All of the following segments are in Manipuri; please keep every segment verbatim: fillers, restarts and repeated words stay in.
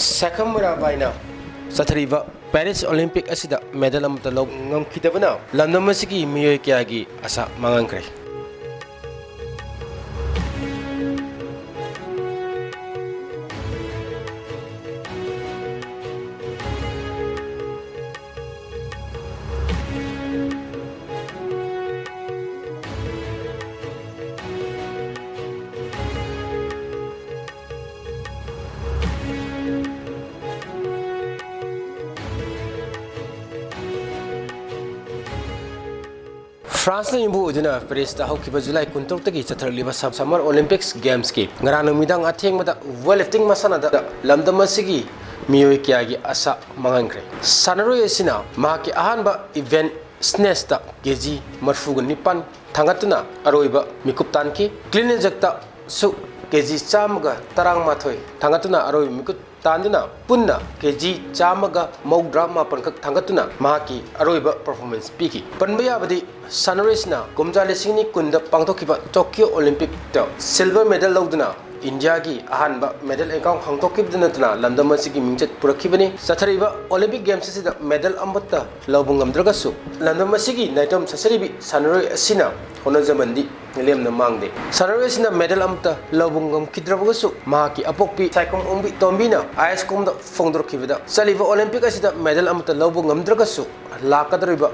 ꯁꯥꯏꯈꯣꯝ ꯃꯤꯔꯥꯕꯥꯏꯅ ꯆꯠꯊꯔꯤꯕ ꯄꯦꯔꯤꯁ ꯑꯣꯂꯤꯝꯄꯤꯛ ꯑꯁꯤꯗ ꯃꯦꯗꯜ ꯑꯃꯠꯇ ꯂꯧꯕ ꯉꯝꯈꯤꯗꯕꯅ ꯂꯝꯗꯝ ꯑꯁꯤꯒꯤ ꯃꯤꯑꯣꯏ ꯀꯌꯥꯒꯤ ꯑꯁꯥ ꯃꯥꯡꯍꯟꯈ꯭ꯔꯦ꯫ ꯐ꯭ꯔꯥꯟꯁꯅ ꯌꯨꯝꯕꯨ ꯑꯣꯏꯗꯨꯅ ꯄꯦꯔꯤꯁꯇ ꯍꯧꯈꯤꯕ ꯖꯨꯂꯥꯏ ꯀꯨꯟꯇꯔꯨꯛꯇꯒꯤ ꯆꯠꯊꯔꯛꯂꯤꯕ ꯁꯝ-, ꯁꯝꯃꯔ ꯑꯣꯂꯤꯝꯄꯤꯛꯁ ꯒꯦꯝꯁꯀꯤ ꯉꯔꯥꯡ ꯅꯨꯃꯤꯗꯥꯡ ꯑꯊꯦꯡꯕꯗ weightlifting ꯃꯁꯥꯟꯅꯗ ꯂꯝꯗꯝ ꯑꯁꯤꯒꯤ ꯃꯤꯑꯣꯏ ꯀꯌꯥꯒꯤ ꯑꯁꯥ ꯃꯥꯡꯍꯟꯈ꯭ꯔꯦ꯫ ꯁꯥꯟꯅꯔꯣꯏ ꯑꯁꯤꯅ ꯃꯍꯥꯛꯀꯤ ꯑꯍꯥꯟꯕ event snatchꯇ ꯀꯦ ꯖꯤ ꯃꯔꯤꯐꯨꯒ ꯅꯤꯄꯥꯟ ꯊꯥꯡꯒꯠꯇꯨꯅ ꯑꯔꯣꯏꯕ ꯃꯤꯀꯨꯞ ꯇꯥꯟꯈꯤ꯫ Clean and jerkꯇꯁꯨ ꯀꯦ ꯖꯤ ꯆꯥꯝꯃꯒ ꯇꯔꯥꯃꯥꯊꯣꯏ ꯊꯥꯡꯒꯠꯇꯨꯅ ꯑꯔꯣꯏꯕ ꯃꯤꯀꯨꯞ ꯇꯥꯟꯗꯨꯅ ꯄꯨꯟꯅ ꯀꯦ ꯖꯤ ꯆꯥꯝꯃꯒ ꯃꯧꯗ꯭ꯔꯥ ꯃꯥꯄꯟꯈꯛ ꯊꯥꯡꯒꯠꯇꯨꯅ ꯃꯍꯥꯛꯀꯤ ꯑꯔꯣꯏꯕ performance ꯄꯤꯈꯤ꯫ ꯄꯟꯕ ꯌꯥꯕꯗꯤ ꯁꯥꯟꯅꯔꯣꯏꯁꯤꯅ ꯀꯨꯝꯖꯥ ꯂꯤꯁꯤꯡ ꯑꯅꯤ ꯀꯨꯟꯗ ꯄꯥꯡꯊꯣꯛꯈꯤꯕ ꯇꯣꯀꯤꯌꯣ ꯑꯣꯂꯤꯝꯄꯤꯛꯇ silver medal ꯂꯧꯗꯨꯅ ꯏꯟꯗꯤꯌꯥꯒꯤ ꯑꯍꯥꯟꯕ medal account ꯍꯥꯡꯗꯣꯛꯈꯤꯕꯗ ꯅꯠꯇꯅ ꯂꯝꯗꯝ ꯑꯁꯤꯒꯤ ꯃꯤꯡꯆꯠ ꯄꯨꯔꯛꯈꯤꯕꯅꯤ꯫ ꯆꯠꯊꯔꯤꯕ ꯑꯣꯂꯤꯝꯄꯤꯛ ꯒꯦꯝꯁ ꯑꯁꯤꯗ medal ꯑꯃꯠꯇ ꯂꯧꯕ ꯉꯝꯗ꯭ꯔꯒꯁꯨ ꯂꯝꯗꯝ ꯑꯁꯤꯒꯤ ꯅꯥꯏꯇꯣꯝ ꯁꯥꯁꯔꯤꯕꯤ ꯁꯥꯟꯅꯔꯣꯏ ꯑꯁꯤꯅ ꯍꯣꯠꯅꯖꯃꯟꯗꯤ ꯂꯦꯝꯅ ꯃꯥꯡꯗꯦ꯫ ꯁꯥꯟꯅꯔꯣꯏ ꯑꯁꯤꯅ medal ꯑꯃꯠꯇ ꯂꯧꯕ ꯉꯝꯈꯤꯗ꯭ꯔꯕꯒꯁꯨ ꯃꯍꯥꯛꯀꯤ ꯑꯄꯣꯛꯄꯤ ꯁꯥꯏꯈꯣꯝ ꯑꯣꯡꯕꯤ ꯇꯣꯝꯕꯤꯅ ice ꯀꯣꯝꯗ ꯐꯣꯡꯗꯣꯔꯛꯈꯤꯕꯗ ꯆꯠꯂꯤꯕ ꯑꯣꯂꯤꯝꯄꯤꯛ ꯑꯁꯤꯗ medal ꯑꯃꯠꯇ ꯂꯧꯕ ꯉꯝꯗ꯭ꯔꯒꯁꯨ ꯂꯥꯛꯀꯗꯧꯔꯤꯕ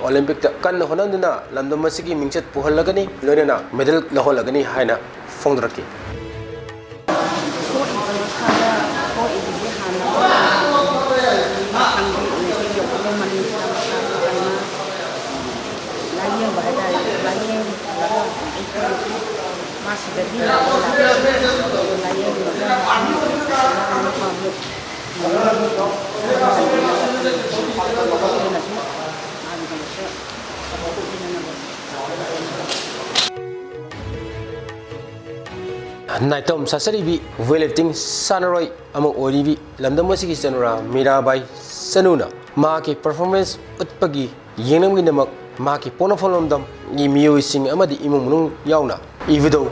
ꯑꯣꯂꯤꯝꯄꯤꯛꯇ ꯀꯟꯅ ꯍꯣꯠꯅꯗꯨꯅ ꯂꯝꯗꯝ ꯑꯁꯤꯒꯤ ꯃꯤꯡꯆꯠ ꯄꯨꯍꯜꯂꯒꯅꯤ, ꯂꯣꯏꯅꯅ medal ꯂꯧꯍꯜꯂꯒꯅꯤ ꯍꯥꯏꯅ ꯐꯣꯡꯗꯣꯔꯛꯈꯤ꯫ ꯊꯣꯛꯏꯕ ꯃꯈꯥꯗ ꯊꯣꯛꯏꯕꯁꯦ ꯍꯥꯟꯅ ꯃꯊꯪꯒꯤ ꯑꯣꯏꯅ ꯌꯧꯔꯛꯄ ꯃꯅꯤꯄꯨꯔ ꯃꯆꯥ ꯑꯃ ꯂꯥꯏꯌꯦꯡꯕ ꯍꯥꯏꯇꯥꯔꯦ, ꯂꯥꯏꯌꯦꯡꯕ ꯃꯥ ꯁꯤꯗꯒꯤ ꯂꯥꯛꯑꯣ ꯂꯥꯛꯑꯣ ꯂꯥꯏꯌꯦꯡꯕ ꯅꯥꯏꯇꯣꯝ ꯁꯥꯁꯔꯤꯕꯤ weightlifting ꯁꯥꯟꯅꯔꯣꯏ ꯑꯃ ꯑꯣꯏꯔꯤꯕꯤ ꯂꯝꯗꯝ ꯑꯁꯤꯒꯤ ꯆꯅꯨꯔꯥ ꯃꯤꯔꯥꯕꯥꯏ ꯆꯅꯨꯅ ꯃꯍꯥꯛꯀꯤ performance ꯎꯠꯄꯒꯤ ꯌꯦꯡꯅꯕꯒꯤꯗꯃꯛ ꯃꯍꯥꯛꯀꯤ ꯄꯣꯛꯅꯐꯝ ꯂꯝꯗꯝꯒꯤ ꯃꯤꯑꯣꯏꯁꯤꯡ ꯑꯃꯗꯤ ꯏꯃꯨꯡ ꯃꯅꯨꯡ ꯌꯥꯎꯅ ꯏꯕꯨꯙꯧ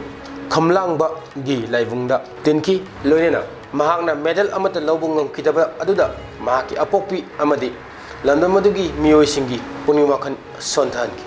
ꯈꯝꯂꯥꯡꯕꯒꯤ ꯂꯥꯏꯕꯨꯡꯗ ꯇꯤꯟꯈꯤ꯫ ꯂꯣꯏꯅꯅ ꯃꯍꯥꯛꯅ ꯃꯦꯗꯜ ꯑꯃꯠꯇ ꯂꯧꯕ ꯉꯝꯈꯤꯗꯕ ꯑꯗꯨꯗ ꯃꯍꯥꯛꯀꯤ ꯑꯄꯣꯛꯄꯤ ꯑꯃꯗꯤ ꯂꯝꯗꯝ ꯑꯗꯨꯒꯤ ꯃꯤꯑꯣꯏꯁꯤꯡꯒꯤ ꯄꯨꯛꯅꯤꯡ ꯋꯥꯈꯜ ꯁꯣꯟꯊꯍꯟꯈꯤ꯫